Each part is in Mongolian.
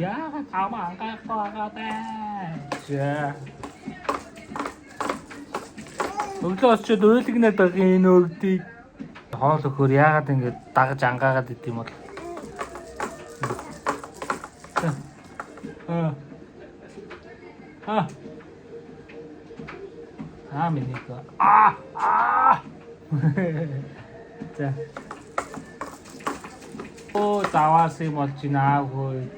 Яагаад амаа ангаахгүй байгаа даа? За. Өглөө очиод уйлгнаад байгаа энэ өгдгийг. Хоол өгөхөр яагаад ингэж дагаж ангаагаад идэм бол? Аа. Аа. Аа миний гоо. Аа. Аа. За. Оо заваас юм болж байна аа хөө.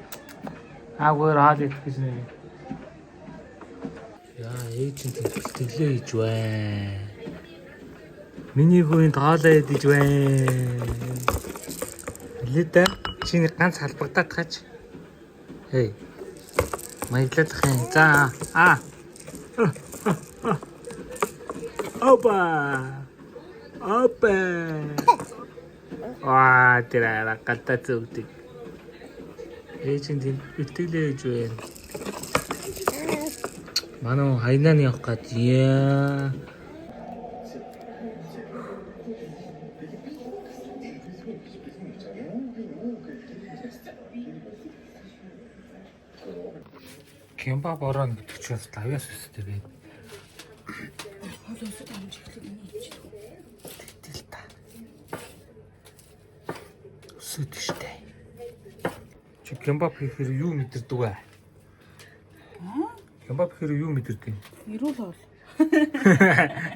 Аа хөө хаал идэх гэж нэ. Яа, ээж чинь тэлээ хийж байна. Миний хүү энд хоолоо идэж байна. Лида чи нэг ганц халбагдаад хаач. Хей. Маяглах юм. За аа. Опа. Опа. Ваа, тэр ара галтаа зөгдөг. Ээж чинь тийм бэлтгэлээ хийж байна. Манай хүн хайнааны явах гад яа. Кемба борон гэдэг чинь бас лавьяас өсдөг байд. Хоол өсөд амж эхлэх юм чи. Тэгэл та. Өсөд штэ. Чи кембаб хийхээр юу мэдэрдэг вэ? Аа? Кембаб хийхээр юу мэдэрдэг юм? Эрүүл хоол.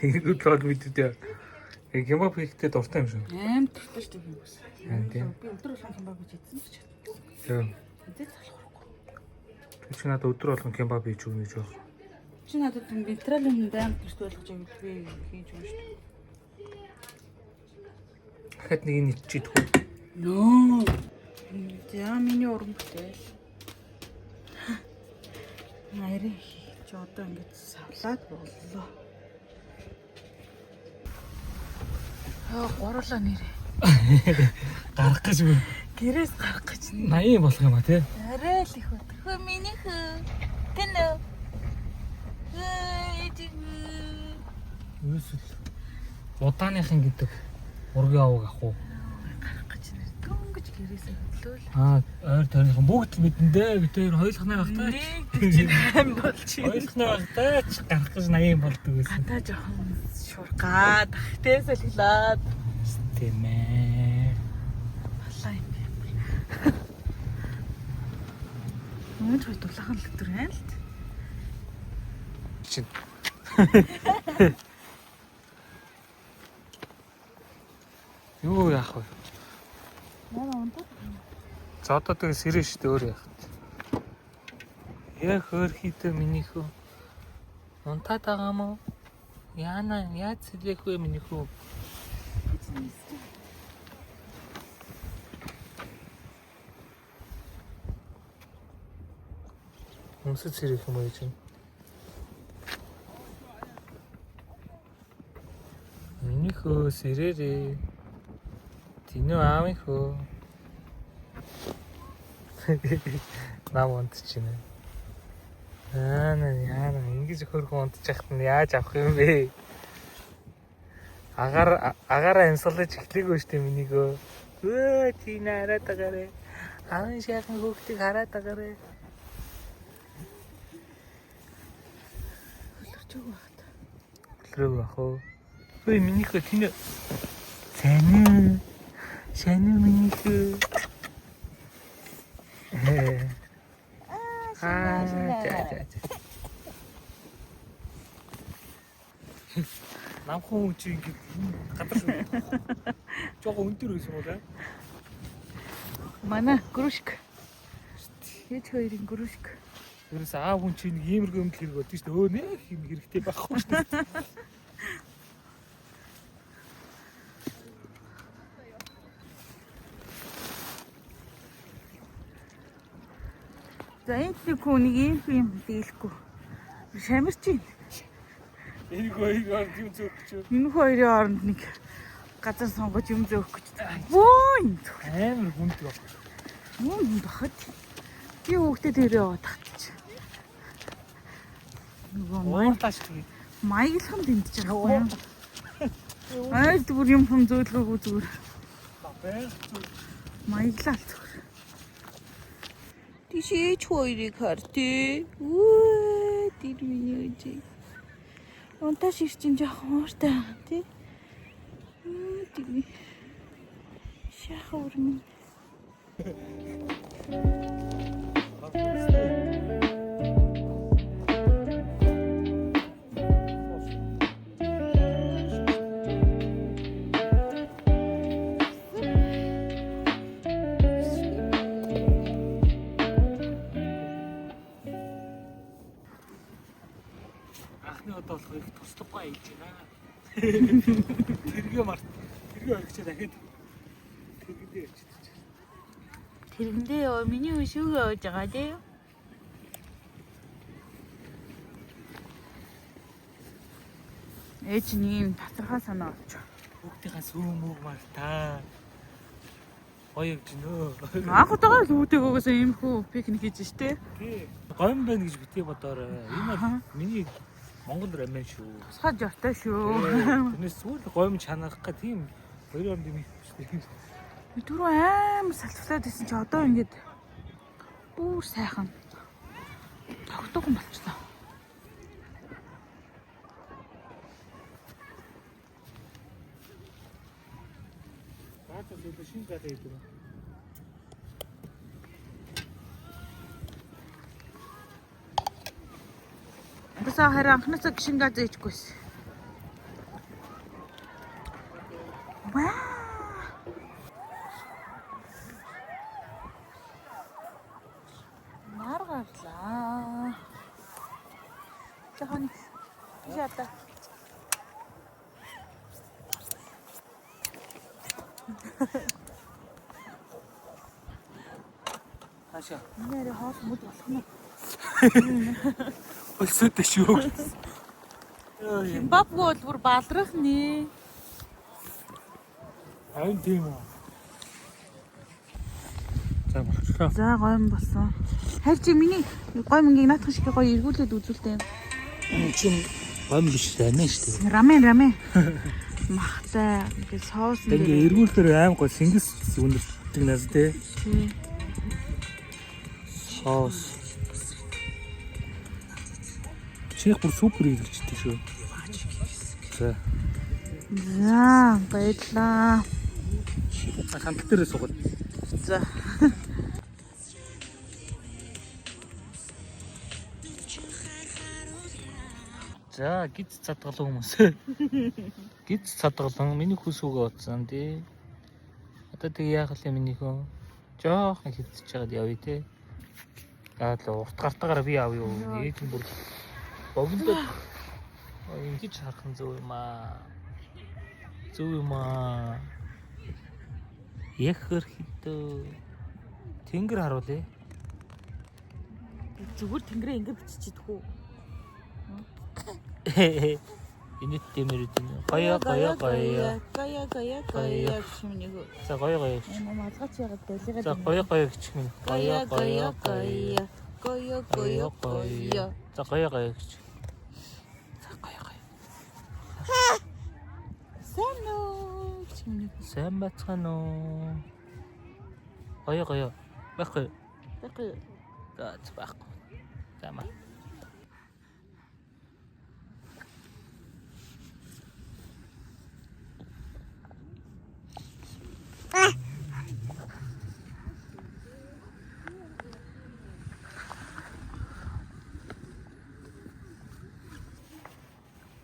Эрүүл хоол мэдэрдэг. Кембаб хийхдээ дуртай юм шиг. Аим дуртай шүү дээ бас. Аа, тийм. Би өдөр болгон кембаб хийж идсэн ч. Тийм. Эзээ залхуурахгүй. Тэр чи надад өдөр болгон кембаб хийж өгнө гэж байна. Чи надад юм вентрал юм аим дуртай болгож байвал би хийж өгнө шүү дээ. Дахиад нэг нь иччих үү? Нөө. За миний уран бүтээл. Нарийн хийж одоо ингэж савлаад боллоо. Аа гурлаа нэрээ. Гарах гэж би Гэрээс гарах гэж 80 болох юм а тий. арай л их өдөр. Хөө миний хөө. Тэнэ. Хөө ээжиг. Юусэл удааныхан гэдэг ургийн овог ах уу? Гарах гэж нэр дөнгөж гэрээсээ хөдлөөл. Аа, ойр тойрныхан бүгд л мэдэн дээ. Бид хоёр хоёулахнаа багтаа. Нэг 48 болж байна. Хоёулахнаа багтаа ч гарах гэж 80 болдог байсан. Гадаа жоохон шуургаад тэ солилаад Тийм ээ. балаа юм би. Өнөөдөр хоёр дулаахан л өдөр байна л. Чин. Юу яах вэ? Манай унтаад За одоо тэгээ сэрэн шүү дээ өөр яах вэ? Яг хөөрхийдөө миний хөө. Унтаад байгаа мó? Яана яаж сэлэх вэ миний хөө? Өмсөж сэрэх юм уу гэж юм? Миний хөө сэрээрээ. Тинүү аавын хөө. Нам унтчихна. Аа на яана ингэж хөрхөн унтчих нь яаж авах юм бэ? Агаар агаараа амьсгалаж эхлэегүй штэ минийгөө. Өө тийм хараад байгаарэ. Аавын шаахан хөөхтийг хараад байгаарэ. хөлөрч өгөх багт. Хөлрөөг ах уу. Ой минийхөө тэнэ. Санин. Санин минийхөө. Э. Аа за за за. Намхан хүн чи ингэ гадар шүү. Жого өндөр байсан уу те? Манай грушк. Ээж хоёрын грушк. Ерөөс аав хүн чи нэг иймэрхүү юм л хэрэг болдсон шүү дээ. Өө нэг юм хэрэгтэй байхгүй шүү дээ. За энэ нэг хүн нэг ийм юм дийлэхгүй. Шамирч байна. Энэ хоёрыг юм зөөх гэж. Энэ хоёрын хооронд нэг газар сонгож юм зөөх гэж. Бөө юм зүг. Амар хүнд баг. Юм юм бахад. Би хүүхдээ дээр яваад тахтчих. Нөгөө Уурлаач тэгээ. маяглахын тэмдэж байгаа юм. Айл бүр юм хүм зөөлгөөгүй зүгээр. Байх зүг. Маяглал зүгээр. Тийш ээж хоёрыг хар тий. Үу тэр миний үжи. Унтаа шир чинь жоохон ууртай байгаа тий. Тэр шаха өрмөн. Анхны удаа болохоор их туслахгүй аялж байна. Тэргээ март. Тэргээ оргичээ дахиад тэргэндээ явчихдаг. Тэргэндээ ёо миний хүн шүүгээ ууж байгаа тий. Ээж нэг юм татархаа санаа олчих. Хүүхдийнхаа сүүм үг мартаа. Гоё явж гинөө. Анх удаага л үүдэг өгөөсөө иймэрхүү пикник хийж штэ. Тий. Гомь байна гэж битгий бодоорой. Энэ бол миний Монгол рамен шүү. Тусгай жортой шүү. Тэрнээс зүгээр л гомь чанарах га тийм хоёр орнд юм шүү дээ. Түрүү амар салцлаад исэн чи одоо ингээд бүр сайхан тогтоохон болчлоо. Баатас өдөр шинэ гадаа идэв. Угсаа харин анхнаасаа гişин газ ээжгүйсэн. Вау! Нар гарлаа. Жохон тийш одоо. Хаашаа. Миний арай хоол мөд болох нь. Өлсөдөө шүү. Зимбабwe бол бүр балрах нэ. Харин тийм үү. За болчихлоо. За гоё юм болсон. Харин чи миний гоё мөнгийг наадах шиг гоё эргүүлээд үзүүлтэй. Чин гомь биш рамен шүү дээ. Рамен рамен. Махтай ингээд соус Ингээ эргүүлдэр аим гоо сэнгис өндөртдөг наас тий. Тий. Соус. Чих бүр супер идэгчтэй шүү. За. За баярлаа. Хамт дээрээ суугаад. За. За гиз цадгалан хүмүүс. Гиз цадгалан миний хүү сүгэ утсан тий. Одоо тэг яах вэ миний хүү? Жохон хөвдөж чагаад явъя тий. Аа л урт гартаагаар би авъя юу. Ээж нь бүр богиндод ингэж харах нь зөв юм аа. Зөв юм аа. Яг хөрхөдөө. Тэнгэр харуулъя. Зүгээр тэнгэрээ ингэ биччихэдэх үү? Инэт дэмэр үдэн. Гоё гоё гоё. Гоё гоё Гоё. гоё гэх юм нэг. За гоё гоё гэх. Юм малгайч яагаад балигаад За гоё гоё гэх юм. Гоё гоё гоё. Гоё гоё гоё. За гоё гоё гэх. За гоё гоё. Сайн уу гэх юм нэг. Сайн бацгаана уу? Гоё гоё. Байхгүй. Байхгүй. За за, байхгүй. За маа.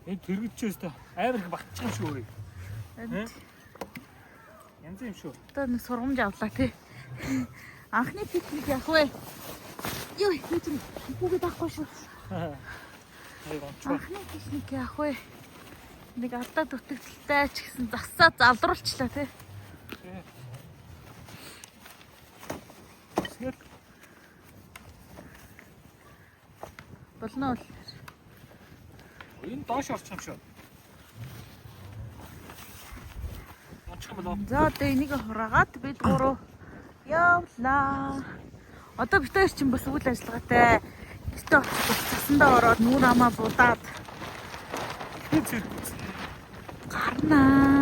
Энэ тэргэж өстө амар их батчих юм шүү. Янз юм шүү. Одоо нэг сургамж авлаа тий. Анхны пикник явах вэ? Юу би чинь хүүгээд авахгүй шүү. Аяг онцгой. Анхны пикник явах вэ? Нэг алдаа дутагдaltaй ч гэсэн засаа залруулчлаа тий. Тэгэл Болно бол. энэ доош орчих юм шүү. Онцгой юм болоо. За одоо энийг хураагаад бид гурав явлаа. Одоо бид хоёр чинь бас үйл ажиллагаатай. Гэртээ очиж бас цасандаа ороод нүүр амаа будаад Хин зэрэг. гарнаа.